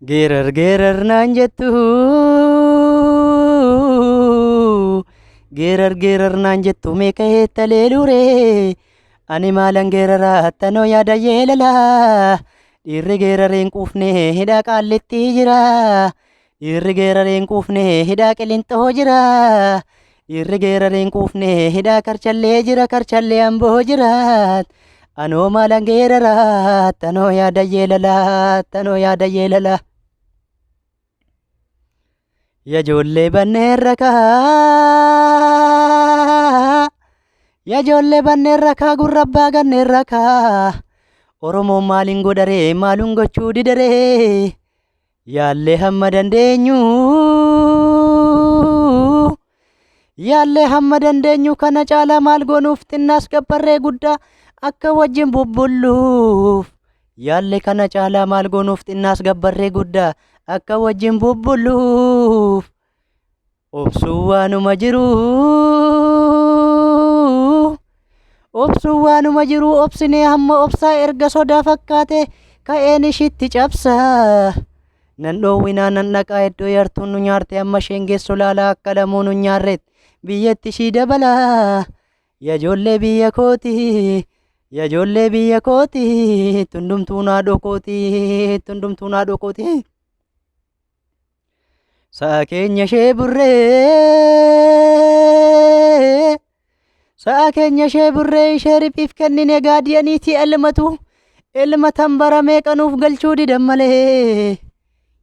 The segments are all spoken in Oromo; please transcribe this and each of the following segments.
Geerar geerar naan jettu, geerar geerar naan jettu, meeqa eettalee luree ani maalan geeraraa tanoo yaada yeelalaa. Dhiirri geerareen quufne hidhaa qaallitti jira, dhiirri geerareen quufne hidhaa qilinxoo jira, dhiirri geerareen quufne hidhaa karchallee jira, karchallee amboo jira. Anoo maalan geeraraa tanoo yaada yeelalaa, tanoo yaada yeelalaa. Yajoollee banneerra kaa, yajoollee banneerra kaa, gurra abbaa ganneerra kaa. Oromoon maaliin godharee, maaluun gochuu didaree? Yaallee hamma dandeenyu, yaallee hamma dandeenyu, kana caalaa maal goonuuf? Xinnaas gabbarree guddaa akka wajjin bubbulluuf yaallee, kana caalaa maal goonuuf? Xinnaas gabbarree guddaa akka wajjin bubbulluuf obsuu waanuma jiru, obsuu waanuma jiru. Obsinee hamma obsaa erga sodaa fakkaate ka'een ishitti cabsa. Nan dhoowwinaa, nan dhaqaa iddoo yartuun nu nyaarte. Amma isheen geessu laalaa, akka lamuu nu nyaarreet biyyatti ishii dabalaa. Yajoollee biyya kooti, yajoollee biyya kooti, tundumtuu naadhoo kooti, tundumtuu naadhoo kooti. Sa'a keenya ishee burree, sa'a keenya ishee burree, ishee riphiif kennine gaadiyaniiti elmatu. Elma tan bara meeqanuuf galchuu didan malee.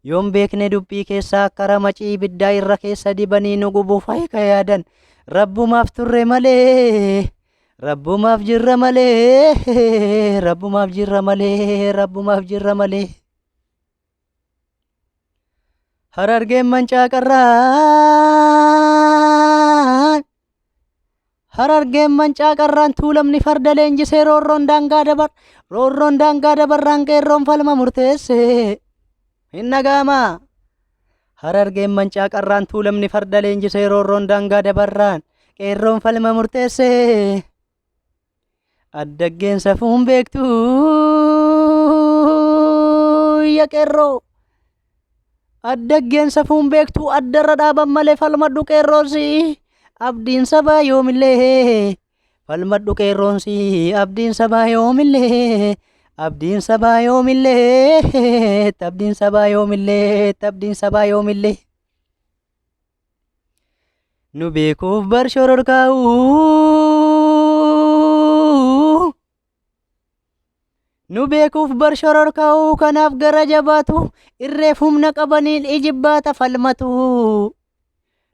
Yoon beekne dubbii keessaa akka ramacii ibiddaa irra keessa dibanii nu gubuuf hayka yaadan. Rabbumaaf turre malee, rabbumaaf jirra malee, rabbumaaf jirra malee, rabbumaaf jirra malee. Harargeen mancaa qarraan, harargeen mancaa qarraan, tuulamni farda leenjisee roorroon daangaa dabar, roorroon daangaa dabarraan qeerroon falma murteesse. Hin dhaga'amaa? Harargeen mancaa qarraan, tuulamni farda leenjisee roorroon daangaa dabarraan qeerroon falma murteesse. Addaggeen safuun beektu ya qeerroo. Addaggeen safuun beektu addarra dhaaban malee. Falmadhu qeerroonsi, abdiin sabaa yoomillee. Falmadhu qeerroonsi, abdiin sabaa yoomillee, abdiin sabaa yoomillee, abdiin sabaa yoomillee, abdiin sabaa yoomillee. Nu beekuuf bar shororkaa'u, nu beekuuf bar shororkaa'u, kanaaf gara jabaatu irreef humna qabaniin ijibbaata falmatu.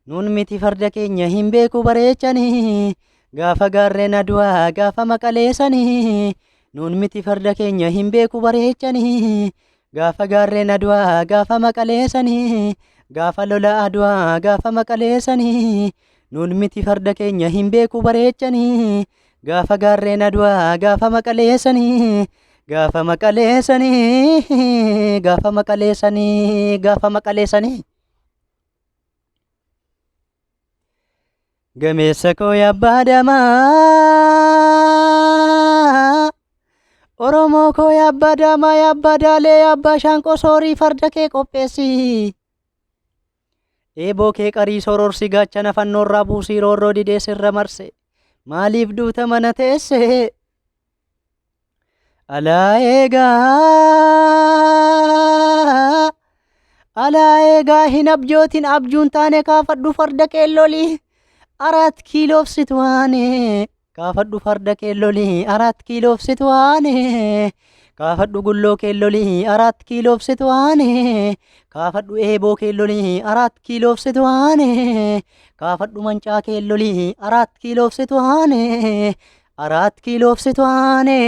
Nuun miti farda keenya hin beeku bareechanii gaafa gaarreen aduwaa, gaafa maqaleessanii. Nuun miti farda keenya hin beeku bareechanii gaafa gaarreen aduwaa, gaafa maqaleessanii, gaafa lola aduwaa, gaafa maqaleessanii. Nuun miti farda keenya hin beeku bareechanii gaafa gaarreen aduwaa, gaafa maqaleessanii, gaafa maqaleessanii, gaafa maqaleessanii, gaafa maqaleessanii. Gameessa koo yabbaa damaa, Oromoo koo yabbaa daamaa, yabbaa daalee, yabbaa shaanqoo soorii, farda kee qopheessi. Eeboo kee qarii sororsi, gaachana fannoorraa buusii, roorroo didee sirra marse. Maaliif duuta mana teesse? Alaa eegaa, alaa eegaa, hin abjootin abjuun taane, kaafadhu farda keellolii 4 kiiloof situwaane. Kaafadhu farda keellolii 4 kiiloof situwaane. Kaafadhu gulloo keellolii 4 kiiloof situwaane. Kaafadhu eeboo keellolii 4 kiiloof situwaane. Kaafadhu mancaa keellolii 4 kiiloof situwaane. 4 kiiloof situwaane,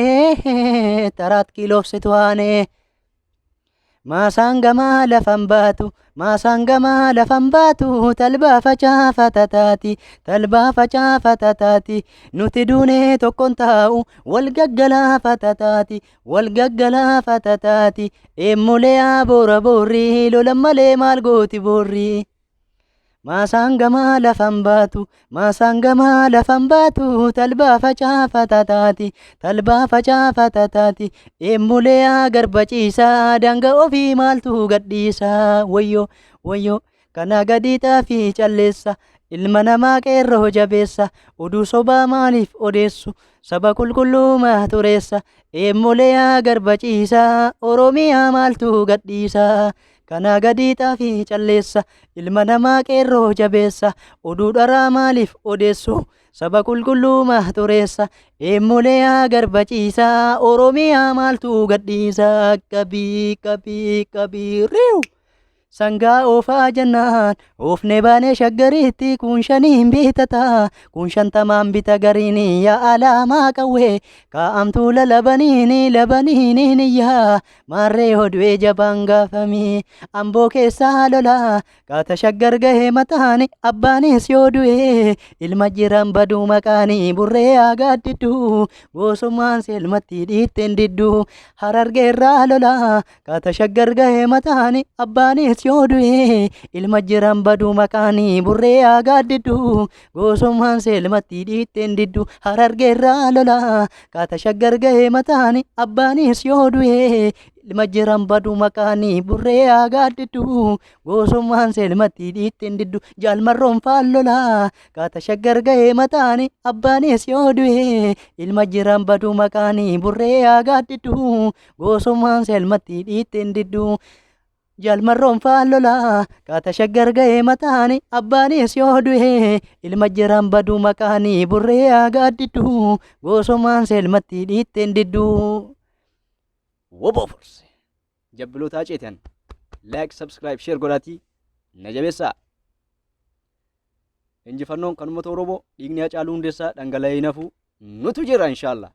4 kiiloof situwaane. Maasaan gamaa lafan baatu, maasaan gamaa lafan baatu, talbaa facaafata taati, talbaa facaafata taati. Nuti duunee tokkon taa'u, wal gaggalaafata taati, wal gaggalaafata taati. Eemmolee boora boorri, lolan malee maal gooti boorri? Maasaan gamaa lafan baatu, maasaan gamaa lafan baatu, talbaa facaafata taati, talbaa facaafata taati. Eemmulee garba ciisaa, daangaa ofii maaltu gadhiisa? Wayyoo wayyoo, kana gadi xaafii calleessa, ilma namaa qeerroo jabeessa, oduu sobaa maaliif odeessu? Saba qulqulluumaa tureessa. Eemmulee garba ciisaa, Oromiyaa maaltu gadhiisa? Kana gadi xaafii calleessa, ilma namaa qeerroo jabeessa, oduu dharaa maaliif odeessu? Saba qulqulluumaa tureessa. Eemmulee garba ciisaa, Oromiyaa maaltu gadhiisa? Qabii qabii qabii riiw! Sangaa oofaa jennaan oofne baanee Shaggaritti, kun shaniin bitata, kun 50n bita gariin, yaa alaamaa qawwee kaa'amtuu lalabaniini labaniini yaa maarree hodhee jabaan gaafamii. Amboo keessaa lola kaata Shaggar gahee mataani, abbaanis yoo du'e ilma jiran baduu maqaanii, burree agaaddiddu goosummaan seelmatti dhiitteen diddu. Harargeerraa lola kaata Shaggar gahee mataani, abbaanis yoo du'e ilma jiran baduu maqaanii, burree agaaddiddu goosummaan seelmatti dhiitteen diddu. Harargeerraa lola kaata Shaggar gahee mataani, abbaanis yoo du'e ilma jiran baduu maqaanii, burree agaaddiddu goosummaan seelmatti dhiitteen diddu. Jaalmarroon faallola kaata Shaggar gahee mataani, abbaanis yoo du'e ilma jiran baduu maqaanii, burree agaaddiddu goosummaan seelmatti dhiitteen diddu. Jaalmarroon faallola kaata Shaggar gahee mataani, abbaanis yoo du'e ilma jiran baduu maqaanii, burree agaaddiddu goosummaan seelmatti dhiitteen diddu. Woboo forse. Jabbiloota ceetan like, subscribe, share godhaatii na jabeessaa. Injifannoon kan uummata Oromoo, dhiigni Hacaaluu Hundeessaa dhangala'ee hin hafu, nutu jira inshaallah.